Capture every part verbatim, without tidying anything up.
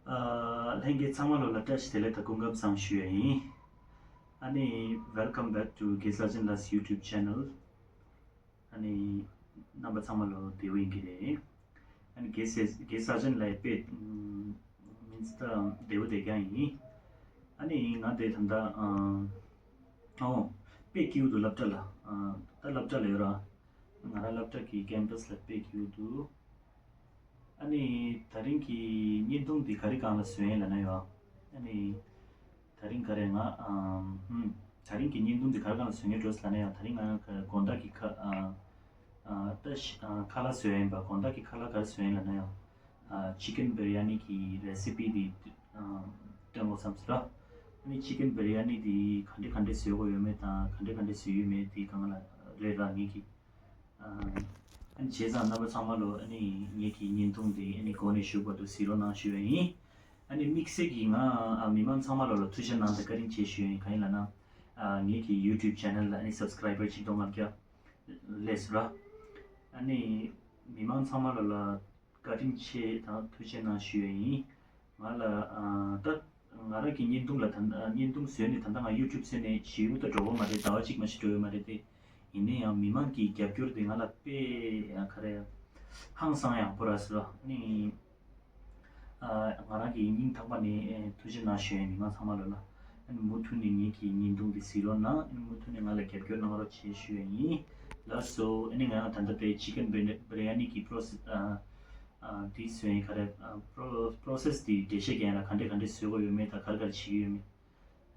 ཨ། ལྷན་རྒྱས་ཚང་མ་ལོ་ལ་བཀྲ་ཤིས་བདེ་ལེགས་དང་སྐུ་ཁམས་བཟང་ཞུ་ཡ་ཡིན། ཨ་ནི། Welcome back to Gay Sergeant Last YouTube channel. ཨ་ནི། རྣམ་པ་ཚང་མ་ལོ་བདེ་པོ་ཡིན་གྱི་རེད། ཨ་ནི། Gay Ser- Gay Sergeant ལ་དཔེ་མིན་ཙང་བདེ་པོ་བསྡད་ཀྱང་ཡིན། ཨ་ནི། ང་དེ་ད་ལྟ་ཨ། ཨོ། དཔེ་སྐྱིད་པོ་འདུག་སློབ་གྲྭ་ལ། ཨ། ད་སློབ་གྲྭ་ལ་ཡོད་ར། ང་རང་སློབ་གྲྭ་གི་ཀེམ་པས་ལ་དཔེ་སྐྱིད་པོ་འདུག་ཨ་ནི། ད་རིང་གི་བརྙན་ཐུང་འདི་ག་རེ་སྒང་ལ་བཟོས་ཡིན་ལབ་ན་ཡང་། ཨ་ནི། ད་རིང་ག་རེ་ང་ཨམ། ཧུམ། ད་རིང་གི་བརྙན་ཐུང་འདི་ག་རེ་སྒང་ལ་བཟོས་ཡིན་འགྲོ་ལབ་ན་ཡང་། ད་རིང་ང་ག་དགོང་དག་གི་ཁ་ཨ། ཨ། ད་ཤ- ཨ། ཁ་ལག་བཟོས་ཡིན་པ། དགོང་དག་གི་ཁ་ལག་ག་རེ་བཟོས་ཡིན་ལབ་ན་ཡང་། ཨ། ཅི་ཀན་བི་རི་ཡ་ནི་གི་རེ་སི་པི་འདི་ཨ། སྟོན་དགོས་བསམ་སོང་ར། ཨ་ནི། ཅི་ཀན་བི་རི་ཡ་ནི་འདི་ག་འདྲ་ག་འདྲ་བཟོས་དགོས་ཡོད་མེད་དང་། ག་འདྲ་ག་འདྲ་བཟོས་ཡོད་མེད་འདི་སྒང་ལ་རེད་ར། ངེད་ཀྱི། ཨ། ཨ་ནི་བྱས་ཙང་རྣམ་པ་ཚང་མ་ལོ་ཨ་ནི་ངེད་ཀྱི་བརྙན་ཐུང་འདི་ཨ་ནི་འགོ་ནས་མཇུག་བར་དུ་གཟིགས་རོགས་གནང་ཞུ་བ་ཡིན། ཨ་ནི་དམིགས་བསལ་གྱིས་ང་ཨ། མི་མང་ཚང་མ་ལོ་ལ་ཐུགས་རྗེ་གནང་དང་བཀའ་དྲིན་ཆེ་ཞུ་ཡ་ཡིན། གང་ཡིན་ལབ་ན། ཨ། ངེད་ཀྱི་YouTube channel ལ་ཨ་ནི་སབ་སི་ཀ་རའི་བར་ཆིག་སྟོང་ལྔ་བརྒྱ་སླེབས་སོང་ར། ཨ་ནི་མི་མང་ཚང་མ་ལོ་ལ་བཀའ་དྲིན་ཆེ་དང་ཐུགས་རྗེ་གནང་ཞུ་ཡ་ཡིན། ང་ལ་ཨ། ད་ང་རང་གི་བརྙན་ཐུང་ལ་ད་ལྟ་བརྙན་ཐུང་བཟོས་ནས་ད་ལྟ་ང་YouTube བཟོས་ནས་ཞེ་པོ་ད་འགྲོ་གི་མ་རེད། ཟླ་བ་གཅིག་མ་ཞིག་འགྲོ་ཡོད་མ་རེད་དེ། ཡིན་ན་ཡང་མི་མང་གི་རྒྱབ་སྐྱོར་དེ་ང་ལ་དཔེ་ཡང་ག་རེ་ཧང་སང་ཡག་པོ་རག་སོང་། ཨ་ནི། ཨ། ང་རང་གི་སྙིང་ཐག་པ་ནས་ཨེ། ཐུགས་རྗེ་གནང་ཞུ་ཡ་ཡིན། མི་མང་ཚང་མ་ལོ་ལ། ཨ་ནི་མུ་མཐུད་ནས་ངེད་ཀྱི་བརྙན་ཐུང་འདི་གཟིགས་རོགས་གནང་། ཨ་ནི་མུ་མཐུད་ནས་ང་ལ་རྒྱབ་སྐྱོར་གནང་རོགས་བྱེད་ཞུ་ཡ་ཡིན། ལགས་སོ། ཨ་ནི་ང་ཡང་ད་ལྟ་དེ་ཅི་ཀན་བི་རི་ཡ་ནི་གི་པོ་རོ་སེ་སི་ཨ། ཨ། འདི་བཟོས་ཡིན། ག་རེ། ཨ། པོ་རོ- པོ་རོ་སེ་སི་འདི་འགྲེལ་བཤད་རྒྱག་ཡ་ལ་ག་འདྲས་ག་འདྲས་བཟོ་དགོས་ཡོད་མེད་དང་། ག་རེ་ག་རེ་བྱེད་ཀྱི་ཡོད་མེད།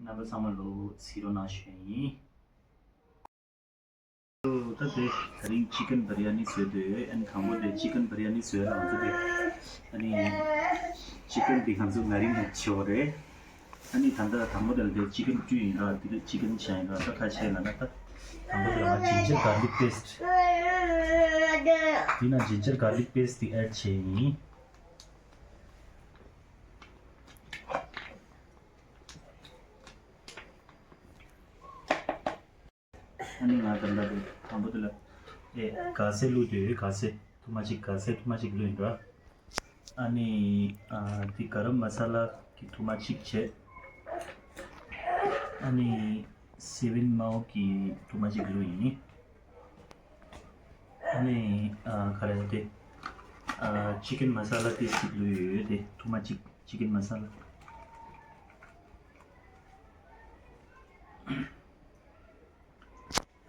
རྣམ་པ་ཚང་མ་ལོ་གཟིགས་རོགས་གནང་ཞུ་ཡ་ཡིན། ད་དེ་ད་རིང་ཅི་ཀན་བི་རི་ཡ་ནི་བཟོས་འདུག་ཨ་ནི་དང་པོ་དེ་ཅི་ཀན་བི་རི་ཡ་ནི་བཟོས་ལ་ང་ཚོ་དེ། ཨ་ནི་ཅི་ཀན་དེ་ང་ཚོ་མེ་རི་ནེ་ཊི་བྱེད་པ་རེད། ཨ་ནི་ད་ལྟ་དང་པོ་དེ་ལ་དེ་ཅི་ཀན་བཀྲུས་ཡིན་ར། དེ་ལ་ཅི་ཀན་བྱས་ཡིན་ར། ད་ཁ་ཕྱེ་ལ་ན་ད་དང་པོ་དེ་ལ་ང་ཇིན་ཇར་གར་ལིག་པེ་སི་ཊི། དེ་ན་ཇིན་ཇར་གར་ལིག་པེ་སི་ཊི་དེ་ཨེཌ་བྱས་ཡིན། ཨ་ནི་ང་ད་ལྟ་དེ་དང་པོ་དེ་ལ་ཨེ་ག་ཟེ་བླུགས་དུས། ག་ཟེ་ཐུར་མ་གཅིག་ག་ཟེ་ཐུར་མ་གཅིག་བླུགས་ཡིན་ར། ཨ་ནི་ཨ་དེ་ག་རམ་མ་ས་ལ་གི་ཐུར་མ་གཅིག་བྱས། ཨ་ནི་སེ་ཝན་མའོ་གི་ཐུར་མ་གཅིག་བླུགས་ཡིན། ཨ་ནི་ཨ་ག་རེ་དེ་ཨ་ཅི་ཀན་མ་ས་ལ་དེ་གཅིག་བླུགས་ཡོད་དེ། ཐུར་མ་གཅིག་ཅི་ཀན་མ་ས་ལ།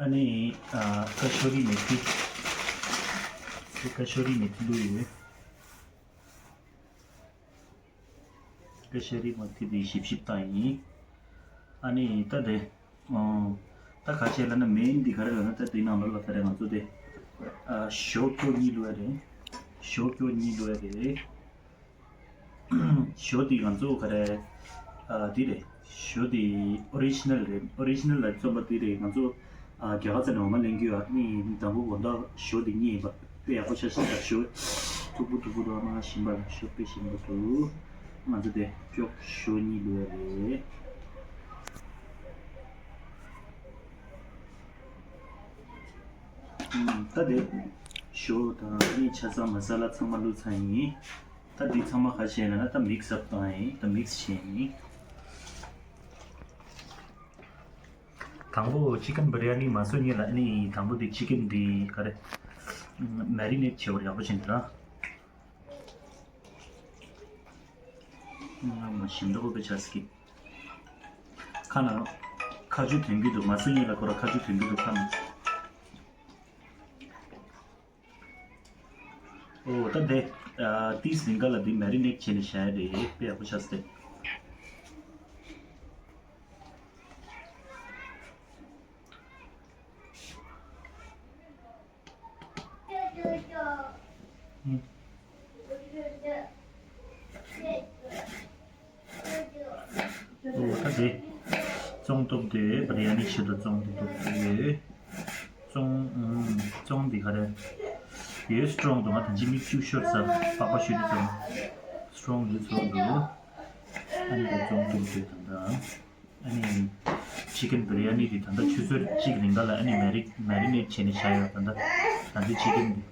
ཨ་ནི་ཨ་ཀ་ཤོ་རི་མེ་ཐི། ཀ་ཤོ་རི་མེ་ཐི་བླུགས་ཡོད། ཀ་ཤོ་རི་མེ་ཐི་འདི་ཞིབ་ཞིབ་བཏང་ཡིན། ཨ་ནི་ད་དེ་ཨོ་ད་ག་བྱས་ལབ་ན་མེན་འདི་ག་རེ་ལབ་ན། ད་དེ་ནང་ལོགས་ལ་ད་རེ་ང་ཚོ་དེ་ཨ་ཞོ་ཀྱོག་གཉིས་བླུགས་ཡ་རེད། ཞོ་ཀྱོག་གཉིས་བླུགས་ཡ་རེད། ཞོ་འདི་ང་ཚོ་ག་རེ། ཨ་འདི་རེད། ཞོ་འདི་ཨོ་རི་ཇི་ནལ་རེད། ཨོ་རི་ཇི་ནལ་ལ་རྩོམ་པ་འདི་རེད། ང་ཚོ་ཨ་རྒྱ་གར་ཚོ་ནས་འོ་མ་ལེན་རྒྱུ་ཡོད། ཨ་ནི་དང་པོ་དགོང་དག་ཞོ་འདི་རྙེད་ཡིན་པ། དཔེ་ཡག་པོ་ཆགས་ཤག་ཞོ་མཐུག་པོ་མཐུག་པོ་འདུག་ཨ་མ་ཞིམ་པ་ལ། ཞོ་དཔེ་ཞིམ་པོ་འདུག་ང་ཚོ་དེ་ཀྱོག་ཞོ་གཉིས་བླུགས་ཡ་རེད། ཨུམ། ད་དེ་ཞོ་དང་ཨ་ནི་ཆ་ཚང་མ་ས་ལ་ཚང་མ་བླུགས་ཚར་ཡིན། ད་འདི་ཚང་མ་ག་བྱས་ན་ན་ད་མིག་སི་ཨབ་བཏང་ཡིན། ད་མིག་སི་བྱས་ཡིན། དང་པོ་ཅི་ཀན་བི་རི་ཡ་ནི་མ་བཟོ་སྔོན་ལ་ཨ་ནི་དང་པོ་འདི་ཅི་ཀན་འདི་ག་རེ་མེ་རི་ནེ་ཊི་བྱེད་པར་ཡག་པོ་བྱས་འདུག་ར། ང་མ་ཞིམ་འདྲ་པོ་དཔེ་ཆགས་སྲིད་ཀི། ཁ་ནང་ཁ་ཆུ་ཐོན་གྱི་འདུག་མ་བཟོ་སྔོན་ལ་ཁོ་ར་ཁ་ཆུ་ཐོན་གྱི་འདུག་ཁ་ནང་། ཨོ་ད་དེ་ཨ་ཏིས་ལིང་ག་ལ་དེ་མེ་རི་ནེ་ཊི་བྱས་ནས་བཞག་ཡ་རེད། དཔེ་ཡག་པོ་ཆགས་སྲིད། ཨུམ། ཨོ་ད་དེ་བཙོང་སྟོབས་དེ་བི་རི་ཡ་ནི་ཆེད་དུ་བཙོང་དེ་སྟོབས་དེ་ཡོད། བཙོང་ཨུམ། བཙོང་འདི་ག་རེ་ཡོད། སི་ཊོང་འདུག་ང་ད་ཅི་མིག་ཆུ་ཤོར་ས་པགས་པ་ཤོད་དུས་ཙམ་སི་ཊོང་འདི་ཚོ་འདུག་ཨ་ནི་ད་བཙོང་སྟོབས་དེ་ད་ད། ཨ་ནི་ཅི་ཀན་བི་རི་ཡ་ནི་དེ་ད་ལྟ་ཆུ་ཚོད་གཅིག་རིང་ག་ལ་ཨ་ནི་མེ་རི་མེ་རི་ནེ་ཊི་བྱས་ནས་བཞག་ཡོད། ད་ལྟ་ད་ལྟའི་ཅི་ཀན་དེ།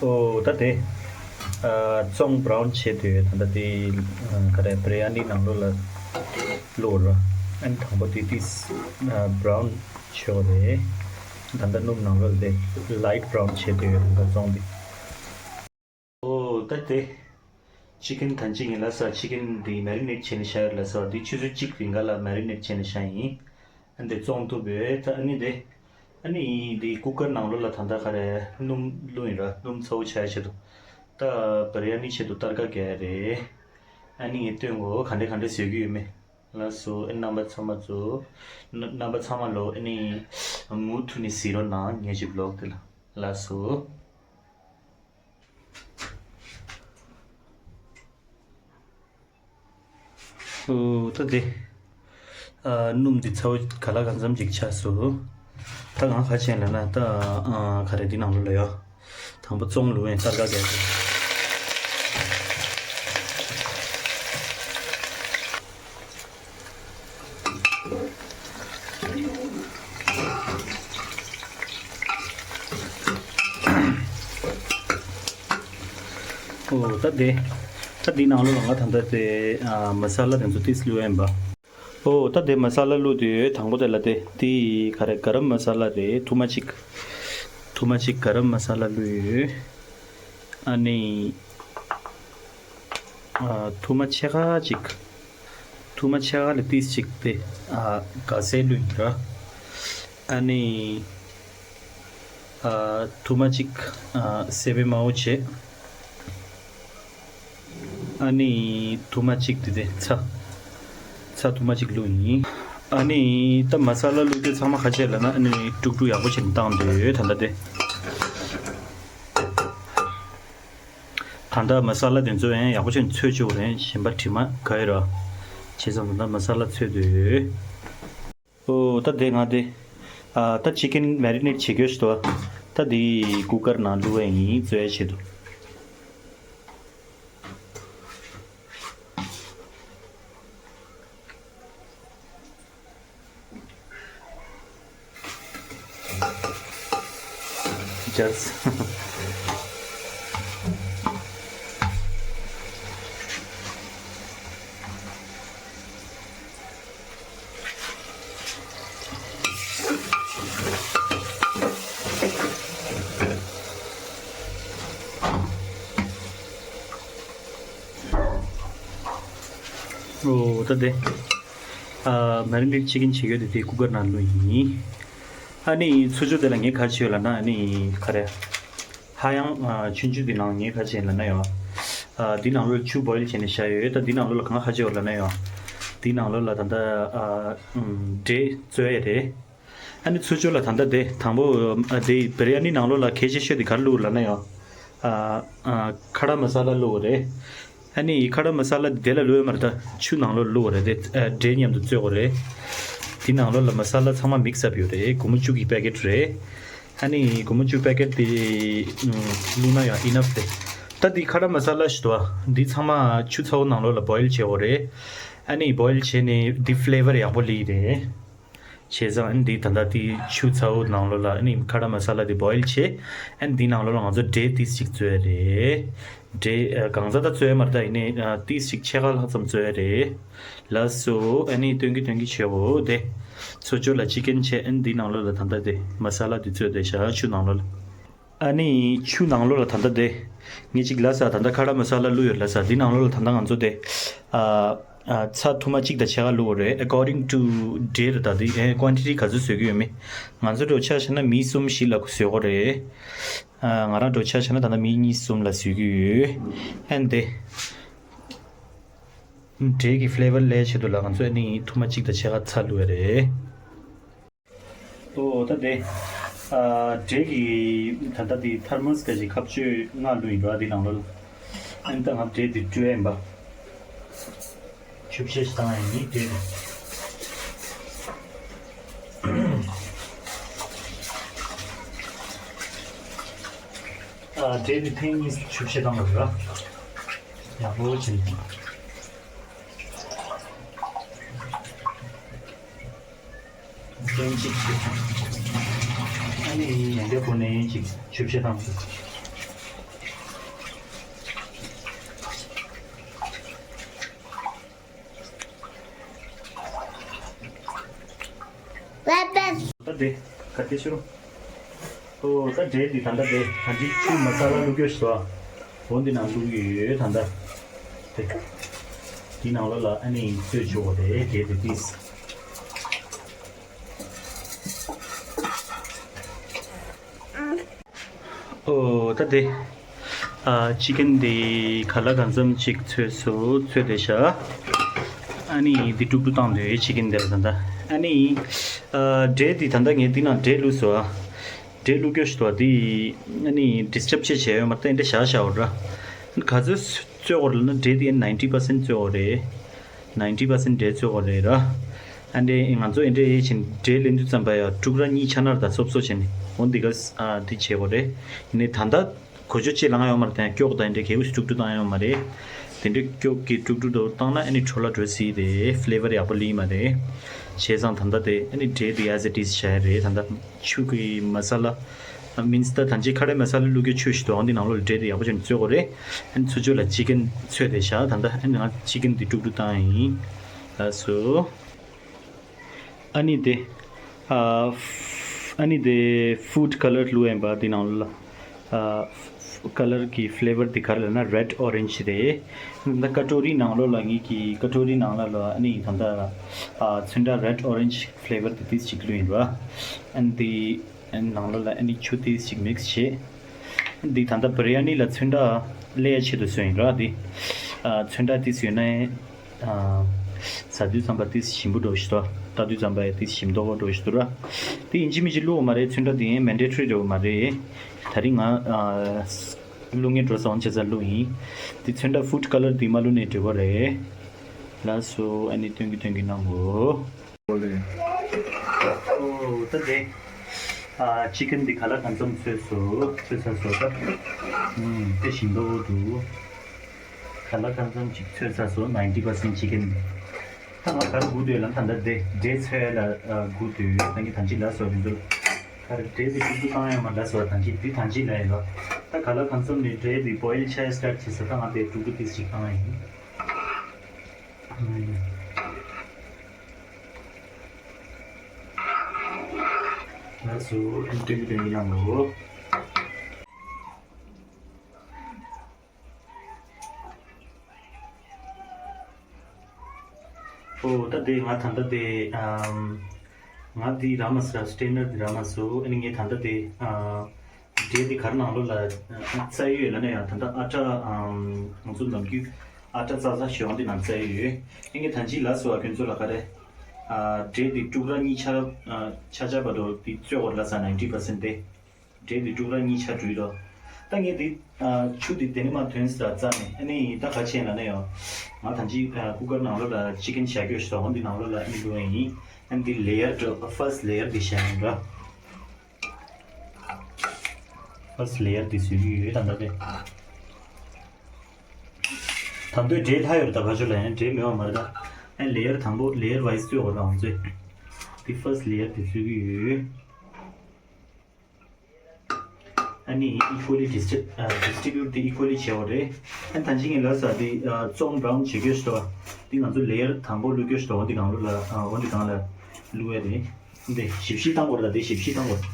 ཨོ་ད་དེ། ཨ་བཙོང་བྷ་རའུན་བྱས་དུས་ད་ལྟ་དེ་ཨ་ག་རེ་བི་རི་ཡ་ནི་ནང་ལོགས་ལ་བླུགས་ར། ཨན་དང་པོ་དེ་དེ་ཨ་བྷ་རའུན་བྱས་པ་རེད། ད་ལྟ་སྣུམ་ནང་ལོགས་དེ་ལའིཊ་བྷ་རའུན་བྱས་དུས་ད་ལྟ་བཙོང་དེ། ཨོ་ད་དེ། ཅི་ཀན་ཐན་ཅི་ངེ་ལ་ས་ཅི་ཀན་དེ་མེ་རི་ནེཊ་བྱས་ནས་བཞག་ཡོད་ལ་ས་དེ་ཆུ་ཚོད་གཅིག་རིང་ག་ལ་མེ་རི་ནེཊ་བྱས་ནས་བཞག་ཡིན། ཨ་འདི་བཙོང་ཐུབ་པས་ད་ཨ་ནི་དེ། ཨ་ནི་འདི་ཀུ་ཀར་ནང་ལོགས་ལ་ད་ལྟ་ག་རེ་སྣུམ་བླུགས་ཡིན་ར་སྣུམ་ཚ་བོ་ཆགས་ཡ་ཆེད་དུ། ད་བི་རི་ཡ་ནི་ཆེད་དུ་ཏར་ཀ་རྒྱག་ཡ་རེད། ཨ་ནི་ངས་སྟོན་གོ་ག་འདྲས་ག་འདྲས་བཟོས་ཀྱི་ཡོད་མེད། ལགས་སོ་ཨ་རྣམ་པ་ཚང་མ་ཚོ། རྣམ་པ་ཚང་མ་ལོ་ཨ་ནི་མུ་མཐུད་ནས་གཟིགས་རོགས་གནང་ངས་ཀྱི་བི་ལོག་དེ་ལ། ལགས་སོ། ཨོ་ད་དེ། ཨ་སྣུམ་འདི་ཚ་བོ་ག་ལ་གང་འཚམ་ཅིག་ཆགས་སོང་། ད་ང་ག་བྱས་ལབ་ན་ད་ཨ་ག་རེ་འདི་ནང་ལོགས་ལ་ཡོད། དང་པོ་བཙོང་བླུགས་ཡིན་ཏར་ཀ་རྒྱག་གི། ཨོ་ད་དེ། ད་འདི་ནང་ལོགས་ལ་ང་ད་ལྟ་དེ་ཨ་མ་ས་ལ་དེ་ཚོ་ཏིས་བླུགས་ཡིན་པ། ཨོ་ད་དེ་མ་ས་ལ་བླུགས་དུས་དང་པོ་དེ་ལ་དེ་དེ་ག་རེ་ག་རམ་མ་ས་ལ་རེད་ཐུར་མ་གཅིག་ཐུར་མ་གཅིག་ག་རམ་མ་ས་ལ་བླུགས་ཡོད། ཨ་ནི། ཨ་ཐུར་མ་ཕྱེད་ཀ་གཅིག་ཐུར་མ་ཕྱེད་ཀ་ལ་ཏིས་གཅིག་དེ་ཨ་ག་སེ་བླུགས་ཡིན་ར། ཨ་ནི། ཨ་ཐུར་མ་གཅིག་ཨ་སེ་བའི་མའོ་བྱས། ཨ་ནི་ཐུར་མ་གཅིག་དེ་དེ་ཚྭ། ཚྭ་ཐུར་མ་གཅིག་བླུགས་ཡིན། ཨ་ནི་ད་མ་ས་ལ་བླུགས་དུས་ཚང་མ་ཁ་ཆད་ལ་ན་ཨ་ནི་དཀྲུག་དཀྲུག་ཡག་པོ་བྱས་ནས་བཏང་འདོད་ད་ལྟ་དེ། ད་ལྟ་མ་ས་ལ་དེ་ཚོ་ཡང་ཡག་པོ་བྱས་ནས་ཚོས་བཅུག་རེད་གཞན་པ་དྲི་མ་ག་ཡོད་ར། བྱས་ཙང་ད་ལྟ་མ་ས་ལ་ཚོས་འདོད། ཨོ་ད་དེ་ང་དེ། ཨ་ད་ཅི་ཀན་མེ་རི་ནེཊ་བྱེད་རྒྱུ་ཞིག་འདུག་ད་དེ་ཀུ་ཀར་ནང་བླུགས་པ་ཡིན་བཙོས་ཡ་ཆེད་དུ། Just ཨོ་ད་དེ། ཨ་མེ་རི་ནེཊ་ཅི་ཀན་བྱེད་ཡོད་དེ་དེ་ཀུ་ཀར་ནང་བླུགས་ཡིན། ཨ་ནི་ཚུར་ཕྱོགས་དེ་ལ་ངས་ག་རེ་བྱས་ཡོད་ལབ་ན་ཨ་ནི་ག་རེ། ཧ་ཡང་ཨ་ཆུང་ཆུང་འདི་ནང་ངས་ག་རེ་བྱས་ལབ་ན་ཡང་། ཨ་འདི་ནང་ལོགས་ཆུ་བོ་ཡིལ་བྱས་ནས་བཞག་ཡོད་ད་འདི་ནང་ལོགས་ལ་གང་ག་རེ་བྱས་ཡོད་ལབ་ན་ཡང་། འདི་ནང་ལོགས་ལ་ད་ལྟ་ཨ་འབྲས་བཙོས་ཡ་རེད། ཨ་ནི་ཚུར་ཕྱོགས་ལ་ད་ལྟ་དེ་དང་པོ་ཨ་དེ་བི་རི་ཡ་ནི་ནང་ལོགས་ལ་གལ་ཆེ་ཤོས་དེ་ག་རེ་བླུགས་ལབ་ན་ཡང་། ཨ་ཨ་ཁ་ར་མ་ས་ལ་བླུགས་རེད། ཨ་ནི་ཁ་ར་མ་ས་ལ་དེ་ལ་བླུགས་ཡོད་མ་རེད་ད་ཆུ་ནང་ལོགས་བླུགས་རེད་དེ་ཨ་འབྲས་མཉམ་དུ་བཙོས་དགོས་རེད། དེ་ནང་ལོགས་ལ་མ་ས་ལ་ཚང་མ་མིག་སི་ཨབ་ཡོད་རེད་སྒོར་མོ་བཅུ་གི་པེ་ཀེཊ་རེད། ཨ་ནི་སྒོར་མོ་བཅུ་པེ་ཀེཊ་དེ་བླུགས་ན་ཡང་ཨི་ནབ་རེད། ད་དེ་ཁ་ར་མ་ས་ལ་ཞིག་འདུག་ཨ་འདི་ཚང་མ་ཆུ་ཚ་བོ་ནང་ལོགས་ལ་བོ་ཡིལ་བྱེད་དགོས་རེད། ཨ་ནི་བོ་ཡིལ་བྱས་ནས་འདི་ཕི་ལེ་ཝར་ཡག་པོ་སླེབས་རེད། བྱས་ཙང་ཨ་ནི་འདི་ད་ལྟ་དེ་ཆུ་ཚ་བོ་ནང་ལོགས་ལ་ཨ་ནི་ཁ་ར་མ་ས་ལ་དེ་བོ་ཡིལ་བྱས། ཨ་ནི་འདི་ནང་ལོགས་ལ་ང་ཚོ་འབྲས་ཏིས་ཅིག་བཙོས་རེད། འབྲས་ཨ་གང་ཚ་ད་བཙོས་མ་རེད་ད་ཡིན་ནའི་ཨ་ཏིས་ཅིག་ཕྱེད་ཀ་ལྷག་ཙམ་བཙོས་རེད། ལགས་སོ་ཨ་ནི་སྟོན་གི་སྟོན་གི་བྱེད་འོ་དེ། ཚོ་ཅོ་ལ་ཅི་ཀན་བྱས་ཨ་ནི་འདི་ནང་ལོགས་ལ་ད་ལྟ་དེ་མ་ས་ལ་དེ་བཙོས་དེ་བཞག་ཆུ་ནང་ལོགས་ལ། ཨ་ནི་ཆུ་ནང་ལོགས་ལ་ད་ལྟ་དེ། ངས་ཅིག་ལབ་ས་ད་ལྟ་ཁ་ར་མ་ས་ལ་བླུགས་ཡོད་ལབ་ས་འདི་ནང་ལོགས་ལ་ད་ལྟ་ང་ཚོ་དེ། ཨ་ཨ་ཚྭ་ཐུར་མ་གཅིག་དང་ཕྱེད་ཀ་བླུགས་རེད། According to འབྲས་རེད་ད་དེ་ཨེ་ཀོན་ཊི་ཊི་ག་ཚོད་བཟོ་གི་ཡོད་མེད། ང་ཚོ་འགྲོ་ཆ་བྱས་ན་མི་གསུམ་བཞི་ལ་བཟོ་དགོས་རེད། ཨ་ང་རང་འགྲོ་ཆ་བྱས་ན་ད་ལྟ་མི་གཉིས་གསུམ་ལ་བཟོ་གི་ཡོད། ཨན་དེ། འབྲས་ཀྱི་ཕི་ལེ་ཝར་སླེབས་ཆེད་དུ་ལ་ང་ཚོ་ཨ་ནི་ཐུར་མ་གཅིག་དང་ཕྱེད་ཀ་ཚྭ་བླུགས་ཡོད་རེད། ཨོ་ད་དེ། ཨ་འབྲས་ཀྱི་ད་ལྟ་དེ་ཐར་མོ་སི་ག་ཞིག་ཁབ་ཆུ་ལྔ་བླུགས་ཡིན་པ་དེ་ནང་ལོགས་ལ། ཨ་ནི་ད་ང་འབྲས་དེ་བཀྲུ་ཡ་ཡིན་པ། ཆུ་བཤལ་ཞིག་བཏང་ཡ་ཡིན་འབྲས་དེ། ཨ་འབྲས་དེ་ཐེངས་གཉིས་ཆུ་བཤལ་བཏང་དགོས་རེད་པ། ཡག་པོ་བྱས་ནས། ཐེངས་གཅིག་བྱས། ཨ་ནི་ཡང་བསྐྱར་ཁོ་ནས་ཅིག་ཆུ་བཤལ་བཏང་དགོས། དེ་ག་དེ་ཤོར། ཨོ་ད་འབྲས་འདི་ད་ལྟ་དེ་ད་འདི་ཆུ་མ་ས་ལ་བླུགས་ཡོད་ཤོ། འོ་འདི་ནང་བླུགས་ཡོད་ད་ལྟ། དེ་འདི་ནང་ལོགས་ལ་ཨ་ནི་བཙོས་བཅུག་པ་རེད། འབྲས་འདི་ཏིས། ཨོ་ད་དེ། ཨ་ཅི་ཀན་དེ་ག་ལ་གང་འཚམ་ཅིག་ཚོས་སོ་ཚོས་དེ་ཤ། ཨ་ནི་དེ་དཀྲུག་དཀྲུག་བཏང་དེ་ཅི་ཀན་དེ་ལ་ད་ལྟ། ཨ་ནི་ཨ་འབྲས་དེ་ད་ལྟ་ངས་དེ་ནང་འབྲས་བླུགས་སོ། ཨ་འབྲས་བླུགས་རྒྱུ་ཞིག་འདུག་དེ་ཨ་ནི་ཌིས་ཊབ་ཅེས་བྱས་ཡོད་མ་རེད། ད་འདྲ་བཞག་བཞག་འོ་ར། ག་ཚོད་བཙོས་འོ་ར་ལ་ན་འབྲས་དེ་ཨ་ནི་ནའིན་ཊི་པར་སེན་ཊི་བཙོས་འོ་རེད། ནའིན་ཊི་པར་སེན་ཊི་འབྲས་བཙོས་འོ་རེད་ར། ཨ་འདྲས་ང་ཚོ་ཨེ་འདྲས་ཡེ་བཞིན་འབྲས་ལེན་དུས་ཙམ་པ་ཡ་དཀྲུག་ར་གཉིས་ཆ་ནར་ད་སོབ་སོ་བྱས་ནས་འོ་འདི་ག་ཨ་འདི་བྱེད་དགོས་རེད། ཡིན་ནའི་ད་ལྟ་གོ་ཆོད་ཅེས་ལ་ང་ཡོད་མ་རེད། དེ་སྐྱོག་དང་ཨེ་འདྲས་གལ་གུ་ཞིག་དཀྲུག་དཀྲུག་བཏང་ཡོད་མ་རེད། དེ་འདྲས་སྐྱོག་གི་དཀྲུག་དཀྲུག་དོ་བཏང་ན་ཨ་ནི་འཕྲོ་བརླག་འགྲོ་སྲིད་རེད། ཕི་ལེ་ཝར་ཡག་པོ་ལི་མ་རེད། བྱས་ཙང་ད་ལྟ་དེ་ཨ་ནི་འབྲས་དེ་ཨེ་ཛ་ཊི་ཊིས་བྱས་རེད། ད་ལྟ་ཆུ་གི་མ་ས་ལ་མིན་སི་ད་ད་ཅི་ཁ་རེ་མ་ས་ལ་བླུགས་རྒྱུ་ཆུ་ཞིག་འདུག་འོ་འདི་ནང་ལོགས་ལ་འབྲས་དེ་ཡག་པོ་བྱས་ནས་བཙོས་དགོས་རེད། ཨ་ནི་ཚུར་ཕྱོགས་ལ་ཅི་ཀན་ཚོས་དེ་བཞག་ད་ལྟ་ཨ་ནི་ང་ཅི་ཀན་དེ་དཀྲུག་དཀྲུག་བཏང་ཡིན། ལགས་སོ། ཨ་ནི་དེ། ཨ་ཨ་ནི་དེ་ཧྥུཌ་ཀ་ལར་བླུགས་ཡིན་པ་དེ་ནང་ལ། ཨ་ཀ་ལར་གི་ཕི་ལེ་ཝར་དེ་ག་རེ་ལབ་ན་རེཌ་ཨོ་རེན་ཇི་རེད། ད་ཀ་ཊོ་རི་ནང་ལོགས་ལ་ངེད་ཀྱི་ཀ་ཊོ་རི་ནང་ལ་ལ་ཨ་ནི་ད་ལྟ་ཨ་ཚོན་ཁྲ་རེཌ་ཨོ་རེན་ཇི་ཕི་ལེ་ཝར་དེ་ཏིས་ཅིག་བླུགས་ཡིན་ར། ཨ་ནི་དེ་ནང་ལོགས་ལ་ཨ་ནི་ཆུ་ཏིས་ཅིག་མིག་སི་བྱས། འདི་ད་ལྟ་བི་རི་ཡ་ནི་ལ་ཚོན་ཁྲ་ལས་ཆེད་དུ་བཟོས་ཡིན་ར་འདི། ཨ་ཚོན་ཁྲ་ཏིས་ཡོད་ན་ཨ་ཟ་དུས་ཙམ་པ་ཏིས་ཞིམ་པོ་འགྲོ་ཞིག་འདུག་ལྟ་དུས་ཙམ་པ་ཡང་ཏིས་ཞིམ་མདོག་པོ་འགྲོ་ཞིག་འདུག་ར། འདི་ཡིན་གཅིག་མིན་གཅིག་བླུགས་དགོས་མ་རེད། ཚོན་ཁྲ་འདི་ཡང་མན་ཌེ་ཊོ་རི་འགྲོ་གི་མ་རེད། ད་རིང་ང་ཨ་བླུགས་མཁན་འགྲོ་སོང་བྱས་ཙང་བླུགས་ཡིན། འདི་ཚོན་ཁྲ་ཧྥུཌ་ཀ་ལར་འདི་མ་བླུགས་ནས་འགྲིག་གི་རེད། ལགས་སོ། ཨ་ནི་སྟོན་གྱི་སྟོན་གྱི་གནང་གོ། ཨོ་ལེ། ཨོ་ད་དེ། ཨ་ཅི་ཀན་འདི་ག་ལ་གང་འཚམ་ཚོས་སོ། ཚོས་ཚར་སོ་ད། ཨུམ་དེ་ཞིམ་པོ་འདུག་ག་ལ་གང་འཚམ་ཅིག་ཚོས་ཚར་སོ། ནའིན་ཊི་པར་སེན་ཊི་ཅི་ཀན། ད་ང་ག་རེ་སྒུག་སྡོད་ལ་ད་ལྟ་དེ་འབྲས་ཚོས་ལ་སྒུག་སྡོད། ད་ངས་ད་ཅི་ལ་སོ་རིན་དུ། ག་རེ་འབྲས་དེ་ཤུགས་སུ་བཏང་ཡོད་མ་ལ་སོ་ད་ཅི་དེ་ད་ཅི་ལ་ཡིན་ལོ། ད་ག་ལ་གང་འཚམ་ནས་འབྲས་དེ་བོ་ཡིལ་ཆགས་སི་ཊར་ཊི་བྱས་སོ། ད་ང་དེ་དཀྲུག་དཀྲུག་ཏིས་ཅིག་བཏང་ཡིན། ལགས་སོ། ཨ་ནི་སྟོན་གྱི་སྟོན་གྱི་གནང་གོ། ཨོ་ད་དེ་ང་ད་ལྟ་དེ་ཨམ་ང་དེ་ར་མ་ཟ་སི་ཊེན་ནར་དེ་ར་མ་སོ། ཨ་ནི་ངས་ད་ལྟ་དེ་ཨ་འབྲས་དེ་གར་ནང་ལོགས་ལ་ཨ་བཙལ་ཡོད་ལ་ནས་ཡང་ད་ལྟ་ཨ་ཊ་ཨམ་ང་ཚོ་ནམ་རྒྱུན་ཨ་ཊ་ཙག་ཙག་ཞོ་འདི་ནང་བཙལ་ཡོད། ཨ་ངས་ད་ཅི་ལ་སོ་ཨ་ཁྱོད་ཚོ་ལ་ག་རེ་ཨ་འབྲས་དེ་དཀྲུག་ར་གཉིས་ཆ་ར་ཨ་ཆ་ཆ་བར་དུ་དེ་བཙོས་འོར་ལ་ས་ནའིན་ཊི་པར་སེན་ཊི་དེ། འབྲས་དེ་དཀྲུག་ར་གཉིས་ཆ་བྲུས་རོ། ད་ངས་དེ་ཨ་ཆུ་དེ་དེ་ནས་མ་ཐོན་ས་རྩ་ནས་ཨ་ནི་ད་ག་ཆེན་ལ་ནས་ཡོ། ང་ད་ཅི་ཨ་ཀུ་ཀར་ནང་ལོགས་ལ་ཅི་ཀན་བཞག་རྒྱུ་ཞིག་འོ་འདི་ནང་ལོགས་ལ་ཨ་ནི་བླུགས་ཡིན། ཨ་ནི་དེ་ལེ་ཡར་འགྲོ་ཕར་སི་ཊི་ལེ་ཡར་དེ་བཞག་ཡིན་ར། ཕར་སི་ཊི་ལེ་ཡར་དེ་བཟོས་ཀྱི་ཡོད་ད་ལྟ་དེ། ད་འདོད་འབྲས་ལྷ་ཡོད་རེད། ད་ཕ་ཆོ་ལ་ཡང་འབྲས་མེད་པ་མ་རེད་ད། ཨ་ལེ་ཡར་དང་པོ་ལེ་ཡར་ཝའི་སི་བཙོས་འོ་ད་འོང་ཚེ། དེ་ཕར་སི་ཊི་ལེ་ཡར་དེ་བཟོས་ཀྱི་ཡོད། ཨ་ནི་ཨི་ཀུ་ལི་ཌིས་ཊི་ཨ་ཌིས་ཊི་བིའུ་ཊི་དེ་ཨི་ཀུ་ལི་བྱས་པ་རེད། ཨ་ནི་ད་ཅི་ངས་ལབ་ས་དེ་ཨ་བཙོང་བྷ་རའུན་བྱེད་རྒྱུ་ཞིག་འདུག་འདི་ང་ཚོ་ལེ་ཡར་དང་པོ་བླུགས་རྒྱུ་ཞིག་འདུག་འོ་འདི་གང་བླུགས་ལ་ཨ་འོ་འདི་གང་ལ་བླུགས་ཡ་རེད། འདི་ཞིབ་ཞིབ་བཏང་དགོས་རེད། ད་དེ་ཞིབ་ཞིབ་བཏང་དགོས།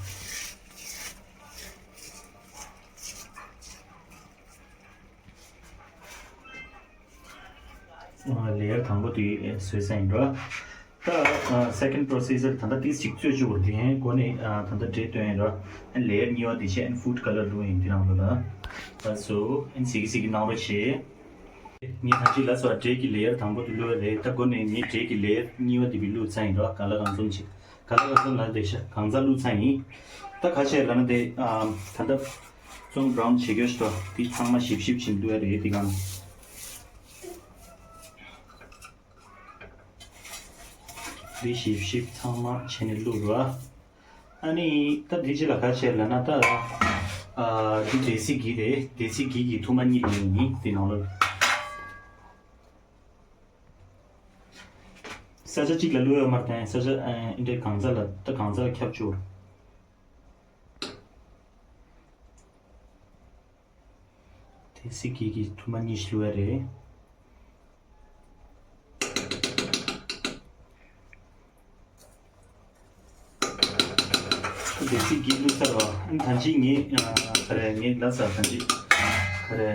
ལེ་ཡར་དང་པོ་དེ་བཟོས་ས་ཡིན་འགྲོ། ད་སེ་ཀེན་པོ་རོ་སེ་སར་ད་ལྟ་ཏིས་ཅིག་བཙོས་བཅུག་པ་དེ་གོ་ནས་ད་ལྟ་འབྲས་བཏོན་ཡིན་འགྲོ། ལེ་ཡར་གཉིས་པ་དེ་བྱས་ཧྥུཌ་ཀ་ལར་བླུགས་ཡིན་དེ་རང་ལོ་ལ། ལགས་སོ། ཨན་སིག་སིག་གི་ནང་རོ་བྱས། ངས་ད་ཅི་ལ་སོ་འབྲས་ཀྱི་ལེ་ཡར་དང་པོ་དེ་བླུགས་པ་རེད། ད་གོ་ནས་ངས་འབྲས་ཀྱི་ལེ་ཡར་གཉིས་པ་དེ་བི་བླུགས་ཚར་ཡིན་འགྲོ། ག་ལ་གང་འཛོམས་ཅིག་ག་ལ་གང་འཛོམས་ལ་དེ་ཤ་གང་ཚ་བླུགས་ཚར་ཡིན། ད་ཁ་ཆེ་ལ་ན་དེ་ད་ལྟ་བཙོང་བྷ་རའུན་བྱེད་རྒྱུ་ཞིག་འདུག་དེ་ཚང་མ་ཞིབ་ཞིབ་བྱིན་བླུགས་ཡ་རེད་དེ་གང་། འདི་ཞིབ་ཞིབ་ཚང་མ་བྱས་ནས་བླུགས་རོགས། ཨ་ནི་ད་འདི་ཅི་ལ་ག་བྱས་ལབ་ན་ད། ཨ་འདི་དེ་སི་གི་རེད། དེ་སི་གི་གི་ཐུར་མ་གཉིས་ལོན་ཡིན་འདི་ནང་ལོ། ས་ཆ་གཅིག་ལ་བླུགས་ཡོད་མ་རེད། ས་ཆ་ཨ་འདི་གང་ཚ་ལ་ད་གང་ཚ་ལ་ཁྱབ་བཅུག་དེ་སི་གི་གི་ཐུར་མ་གཉིས་ཤིག་བླུགས་ཡ་རེད། དེ་ཚིག་གི་བླུགས་ཚར་བ། ཨ་ནི་ད་ཅི་ངས་ཨ་ག་རེ་ངས་ལབ་ས་ད་ཅི་ག་རེ།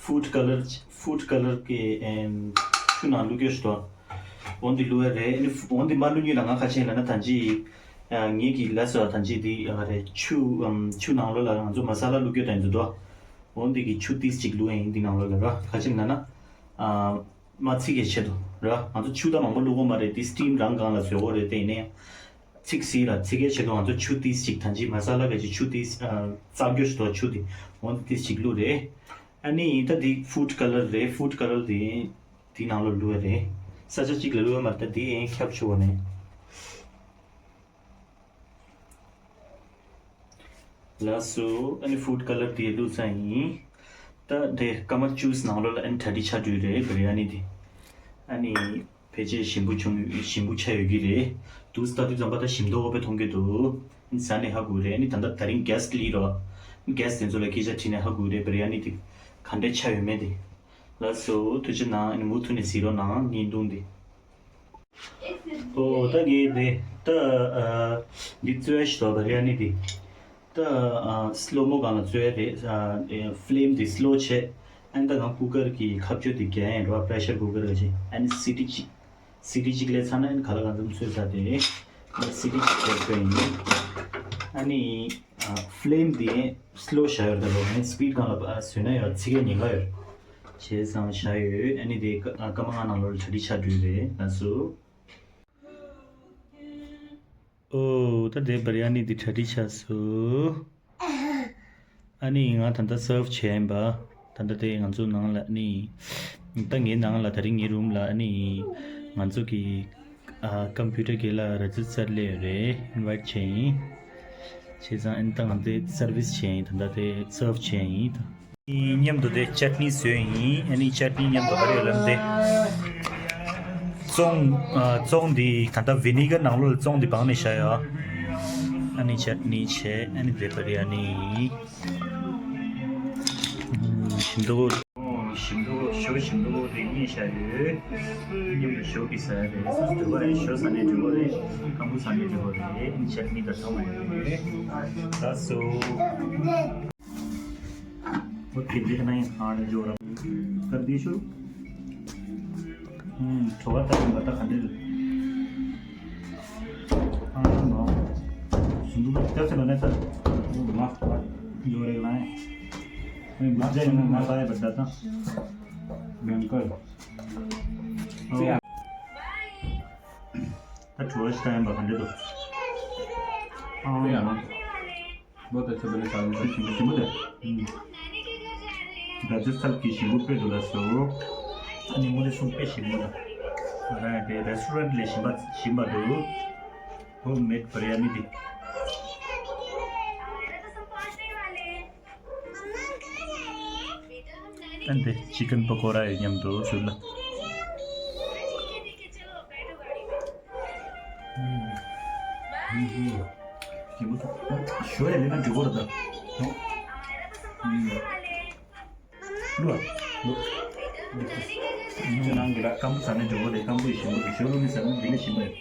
ཕུཌ་ཀ་ལར་ཕུཌ་ཀ་ལར་གི་ཨེམ་ཆུ་ནང་བླུགས་རྒྱུ་ཞིག་འདུག་འོ་འདི་བླུགས་ཡ་རེད། ཨ་ནི་འོ་འདི་མ་བླུགས་སྔོན་ལ་ང་ཁ་ཆེན་ལ་ན་ད་ཅི་ཨ་ངས་གི་ལབ་ས་ད་ཅི་འདི་ག་རེ་ཆུ་ཨམ་ཆུ་ནང་ལོགས་ལ་ང་ཚོ་མ་ས་ལ་བླུགས་རྒྱུ་ད་ཡིན་ཚོད་འདུག་འོ་འདི་གི་ཆུ་ཏིས་ཅིག་བླུགས་ཡ་ཡིན་འདི་ནང་ལོགས་ལ་ར། ཁ་ཆེན་ལ་ན་ཨ་མ་ཚིག་གི་ཆེད་དུ་ར། ང་ཚོ་ཆུ་ད་མང་པོ་བླུགས་དགོས་མ་རེད། དེ་སི་ཊིམ་རང་སྒང་ལ་བཟོས་དགོས་རེད། དེ་ཡིན་ནའི་ཚིག་སི་ལ་ཚིག་གི་ཆེད་དུ་ང་ཚོ་ཆུ་ཏིས་ཅིག་ད་ཅི་མ་ས་ལ་ག་ཅི་ཆུ་ཏིས་ཨ་རྩ་རྒྱུ་ཞིག་འདུག་ཆུ་དེ་འོ་འདི་ཏིས་ཅིག་བླུགས་རེད། ཨ་ནི་ད་འདི་ཕུཌ་ཀ་ལར་རེད། ཕུཌ་ཀ་ལར་དེ་དེ་ནང་ལ་བླུགས་རེད། ས་ཆ་གཅིག་ལ་བླུགས་མ་རེད། ད་དེ་ཡིན་ཁྱབ་ཆུ་བ་ནས། ལགས་སོ། ཨ་ནི་ཕུཌ་ཀ་ལར་དེ་བླུགས་ཚར་ཡིན། ད་དེ་སྐར་མ་བཅུ་ནང་ལོགས་ལ་ཨ་ནི་གྲ་སྒྲིག་ཆགས་འགྲོ་གི་རེད། བི་རི་ཡ་ནི་དེ། ཨ་ནི་ཕལ་ཆེར་ཞིམ་པོ་བྱུང་ཞིམ་པོ་ཆགས་ཡོད་ཀྱི་རེད། དུས་ལྟ་དུས་ཙམ་པ་ད་ཞིམ་མདོག་དཔེ་མཐོང་གི་འདུག་ཨ་ནི་ཟ་ནས་ཧ་གོ་གི་རེད། ཨ་ནི་ད་ལྟ་ད་རིང་གྷེ་སི་ཊི་སླེབས་རོགས། གྷེ་སི་ཊི་དེ་ཚོ་ལ་སྐད་ཆ་དྲིས་ནས་ཧ་གོ་གི་རེད། བི་རི་ཡ་ནི་དེ་ག་འདྲས་ཆགས་ཡོད་མེད་དེ། ལགས་སོ། ཐུགས་རྗེ་གནང་། ཨ་ནི་མུ་མཐུད་ནས་གཟིགས་རོགས་གནང་། བརྙན་ཐུང་འདི། ཨོ་ད་གི་དེ་ད་ཨ་འདི་བཙོས་ཤི་ཏོ་བ་རེ་ཨ་ནི་དེ་ད་ཨ་སི་ལོ་མོ་སྒང་ལ་བཙོས་རེད། ཨ་ཕི་ལེམ་དེ་སི་ལོ་བྱས། ཨ་ནི་ད་ང་ཀུ་ཀར་གི་ཁ་གཅོད་དེ་རྒྱག་ཡིན་རོ། པེ་རེ་ཤར་ཀུ་ཀར་ག་ཅིག་ཨ་ནི་སི་ཊི་གཅིག་སི་ཊི་གཅིག་ལས་ཚར་ན་ཨ་ནི་ག་ལ་གང་འཚམ་བཙོས་ཚར་དེ་རེད། ཨ་ནི་སི་ཊི་གཅིག་བཙོས་བཙོས་ཡིན། ཨ་ནི་ཨ་ཕི་ལེམ་དེ་སི་ལོ་བཞག་ཡོད་ད་རོ། ཨ་ནི་སི་པིཌ་སྒང་ལ་བཟོས་ན་ཡོད་ཚིག་ག་ཉེན་ཁ་ཡོད། བྱས་ཙང་བཞག་ཡོད། ཨ་ནི་དེ་ཀ་ཨ་སྐར་མ་ལྔ་ནང་ལོགས་ལ་གྲ་སྒྲིག་ཆགས་འགྲོ་གི་རེད། ལགས་སོ། ཨོ་ད་དེ་བི་རི་ཡ་ནི་དེ་གྲ་སྒྲིག་ཆགས་སོང་། ཨ་ནི་ང་ད་ལྟ་སར་ཝི་བྱས་ཡིན་པ། ད་ལྟ་དེ་ང་ཚོ་ནང་ལ་ཨ་ནི་ད་ངའི་ནང་ལ་ད་རིང་ངའི་རུམ་ལ་ཨ་ནི་ང་ཚོ་གི་ཨ་ཀམ་པུ་ཊར་གི་ལ་ར་ཛི་སར་སླེབས་ཡོད་རེད། ཨིན་ཝའིཊ་བྱས་ཡིན། བྱས་ཙང་ཨ་ནི་ད་ང་དེ་སར་ཝི་སི་བྱས་ཡིན། ད་ལྟ་དེ་སར་ཝི་བྱས་ཡིན་ད། མཉམ་དུ་དེ་ཅཊ་ནི་བཟོས་ཡིན། ཨ་ནི་ཅཊ་ནི་མཉམ་དུ་ཨ་རེ་ལམ་དེ་བཙོང་ཨ་བཙོང་འདི་ད་ལྟ་བི་ནི་གར་ནང་ལོགས་ལ་བཙོང་འདི་སྦངས་ནས་བཞག་ཡོད། ཨ་ནི་ཅཊ་ནི་བྱས། ཨ་ནི་དེ་པ་རེ་ཨ་ནི་ཞིམ་མདོག་ཞིམ་མདོག་ཞོ་ཞིམ་མདོག་དེ་རྙེད་བཞག་ཡོད། མཉམ་དུ་ཞོ་གི་ཟ་ཡ་རེད། སོ་སོ་འདོད་པ་རེད། ཞོ་ཟ་ནས་འགྲིག་གི་རེད། སྐམ་པོ་ཟ་ནས་འགྲིག་གི་རེད། ཨ་ནི་ཅཊ་ནི་དང་ཚང་མ་ཡོད་རེད། ལགས་སོ། वो खिल्ली का नहीं खाने जो रहा कर दी शुरू। हम्म, थोड़ा सा बता खंडे। हाँ, नो। सिंधु का क्या चला नहीं था? वो माफ कर। जो रे लाए। मैं बुझ जाए ना, माफ आए बड्डा था। भयंकर। तो थोड़ा सा टाइम बता दे दो। हाँ, हाँ। बहुत अच्छा बने साथ में। ཞིམ་པོ་རེད། ད་ཅི་སལ་གྱི་ཞིམ་པོ་དཔེ་འདུག་ལགས་སོ། ཨ་ནི་ངོ་རེ་སུམ་དཔེ་ཞིམ་པོ་འདུག་ང་རང་དེ་རེ་སི་ཊོ་རན་ཊི་ལས་ཞིམ་པ་ཞིམ་པ་འདུག་ཧོམ་མེད་བི་རི་ཡ་ནི་དེ། ཨ་འདི་ཅི་ཀན་པ་ཀོ་ར་ཡི་མཉམ་དུ་ཟུར་ལ། ཞོ་ཡ་ལེ་ན་འགྲིག་གོ་ར་ད། ལུ་ལུ། ཁྱོད་ནང་གི་ལ་སྐམ་པོ་ཟ་ནས་འགྲིག་གོ་རེད། སྐམ་པོ་ཡི་ཞིམ་པོ་རེད། ཞོ་ལུ་ནི་ཟ་ན་འདི་ལས་ཞིམ་པ་རེད།